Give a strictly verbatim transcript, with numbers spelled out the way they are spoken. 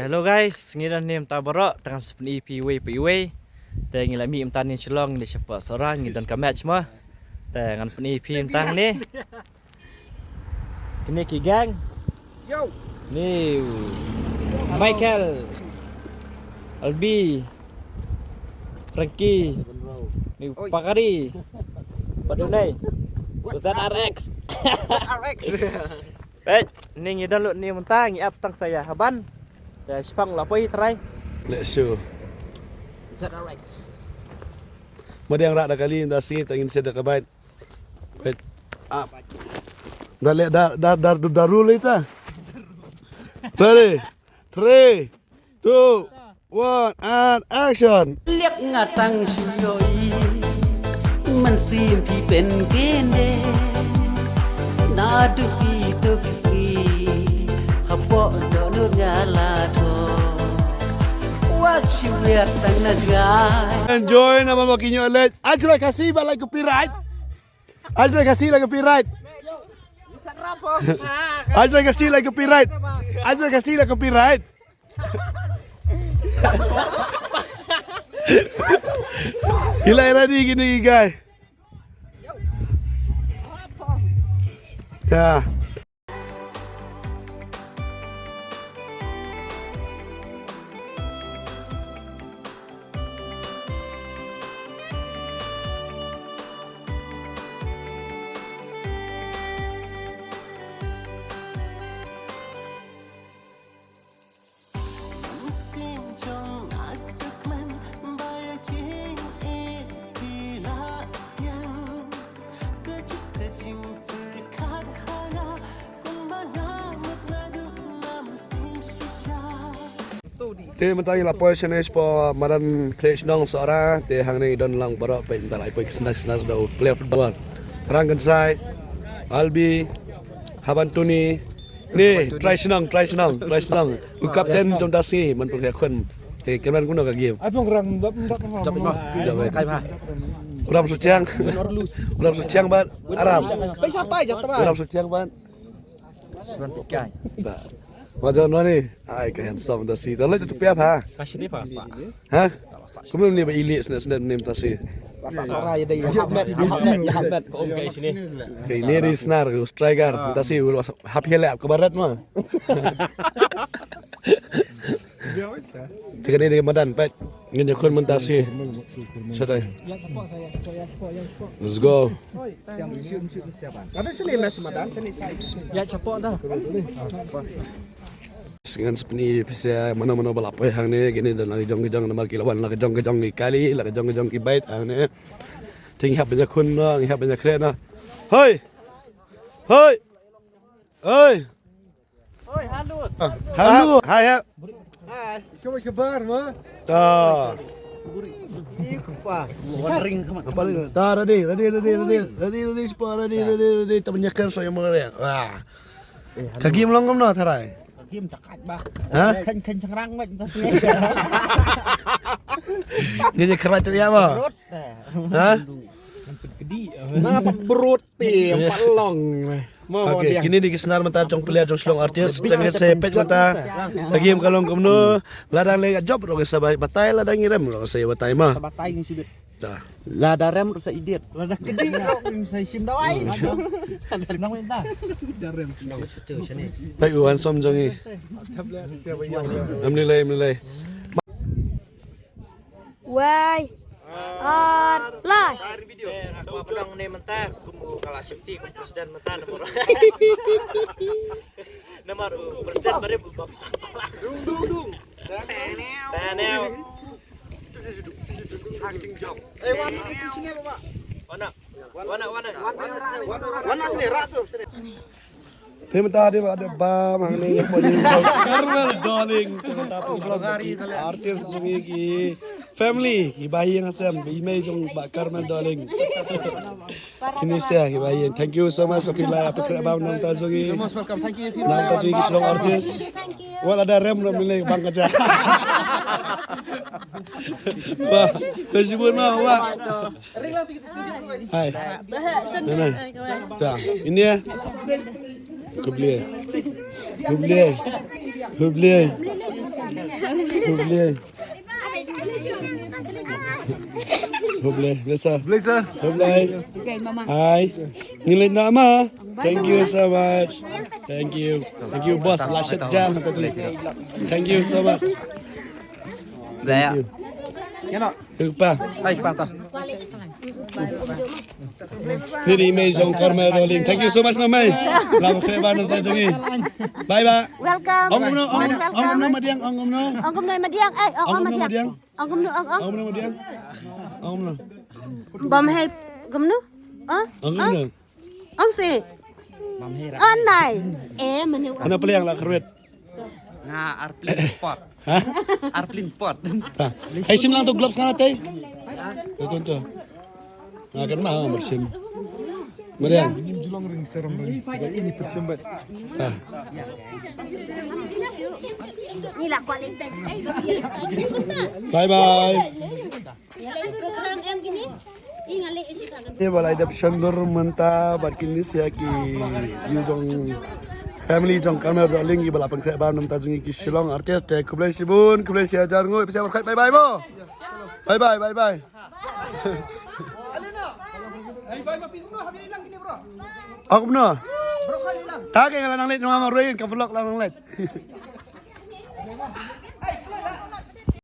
Hello guys, ngi don ne mynta baroh, tang sa pyni phi iwei pa iwei. Te ngi la mih mynta ne Shillong, ngi dei shapoh Sohra, ngi don ka match mo. Te ngan pyni phi mynta ne. Kine ki gang. Yo. Ni Michael, Albi, Frankie, ni Pakari. Padunai. Z R X. Z R X. Peit, ni ngi don lut ni mynta ngi ap tang sa ïa Haban. Te shipang la poi trai. Let's show. Z R X. Madiang rak da kali nda si tangin se da ka bait. Peit. Ap. Da le da da da da ru le ta. Ready. Three, two, one, and action. Liak nga tang shu ïohi, man sim phi pen kene. Na du phi du phi si, hapoh do nu nga la do. Wat shu liak tang na gai. Enjoy na mama kinyo lej. Ajra kasi ba like copyright. Ajra kasi like copyright. Ajra kasi like copyright. Ajra kasi like copyright. Ila ira di gini guy. Ya. Te mynta ngi la poi shane shapoh madan Khleh Shnong Sohra, te hangne don lang baroh peit mynta la poi ki snas snas da u player football. Rang Kynsai, Albi, Haban Tuni. Ni, try shnong, try shnong, try shnong. U captain jong Dasi, man pung ya khun. Te kemran kuno ka game. Ai pung rang dap dap. Jap ma. Jap ma. Uram Suchiang. Uram Suchiang ban. Aram. Paisa tai jat ba. Uram Suchiang ban. Suan pikai. Wajar no ni. Ai ka handsome Dasi. Dah lah tu piap ha. Kasih ni pasa. Ha? Kumno ni ba ili sne sne ni mynta si. Pasa Sohra ya dei. Ahmed, Ahmed, Ahmed ko um kai sini. Kai ni ri snar ko striker mynta si ul hap hele ko barat ma. Te kane dei madan peit. Ngin ïakhun mynta si. Shatai. Let's go. Ada sini mes madan sini sai. Ya chapo dah. Ngan sa pyni phi sa mano mano ba la poi hangne, kine don la ki jong ki jong namar ki la wan la ki jong ki jong ki kali, la ki jong ki jong ki bait hangne. Te ngi hap ban ïakhun noh, ngi hap ban ïakhreh noh. Hoi! Hoi! Hoi! Hoi, halus. Halus. Hai, hai. Hai. Shuba shabar ma. Ta. Ikupa. Paring kama. Paring. Ta ready, ready, ready, ready. Ready, ready, spa, ready, ready, ready. Ta ban ïakhreh so ïa ma ready. Wah. Ka game long kumno tharai? Ka game jakat ba. Ha? Khen khen changrang ba ta sini. Ngi khreh tu ïa ba. Brut. Ha? Ngan pyn kedi. Nang pat brut ti pat long. Okay, kine dei ki snar mynta jong player jong Shillong Artist. Jang se peit mynta. Ka game ka long kumno. Lada leh jop ruh sa batai, lada ngi rem ruh sa batai ma. Sa batai ngi sibit. Lada rem ruh sa idiot. Lada kedi ruh sa shim dawai. Nang mynta. Lada rem sa. Pai u handsome jong ngi. Em ni lai, em ni lai. Wei. Ar lai. Te nga kwah pynong ne mynta kum u kala shim ti kum president mynta namar. Namar u president barim u bap. Dung dung dung. Te ne. Eh wan ni sini baba. Wana. Wana wana. Wana sini ratu sini. Te mynta dei ba dei bam hangne ïa poi ïing. Darling. Te mynta phi artist jong ngi ki. Family, kiba ïeng ha sem, i mei jong Bah Carmen Dohling. Kine sia kiba ïeng. Thank you so much, ba phi la pynkhreh bam na ka bynta jong ngi. You're most welcome. Thank you. Na ka bynta jong ngi ki Shillong artist. Wat lada rem rem lei bang kaja. Wah, khublei shibun ma, wah. Hai. Nana. Ta, ini ya. Khublei. Khublei. Khublei. Khublei. Khublei. Biasa. Biasa. Khublei. Hai. Nilai nama. Thank you so much. Thank you. Thank you, boss. Lashet jam. Thank you so much. Thank you. Hai, pata. Ni di mei jong Carmen Dohling. Thank you so much, mamai. Lam kre ban ta jong ngi. Bye bye. Welcome. Ong kumno, ong, ong kumno madiang, ong kumno. Ong kumno madiang, eh, ong, ong madiang. Ong kumno, ong, ong. Ong kumno madiang. Ong kumno. Bam hai kumno? Ah? Ong kumno. Ong si. Bam hai. Anai. Eh, mane. Kana peliang la kruet. Nga arplin pot. Ha? Arplin pot. Hai sim lang tu gloves nga tei. Tu tu tu. Nga kan ma ma sim. Meriang. Ini julong ring serem ring. Ini persembat. Ha. Bye bye. Te ba la dep shon dur mynta bad kine sia ki ïu jong family jong Carmen Dohling kiba la pynkhreh bam na ka bynta jong ngi ki Shillong artist te khublei shibun khublei shihajar nguh bye bye bye bye. Bye bye bye bye. Ong kumno. Ta ka la nang leit nang ma roi ka vlog la nang leit.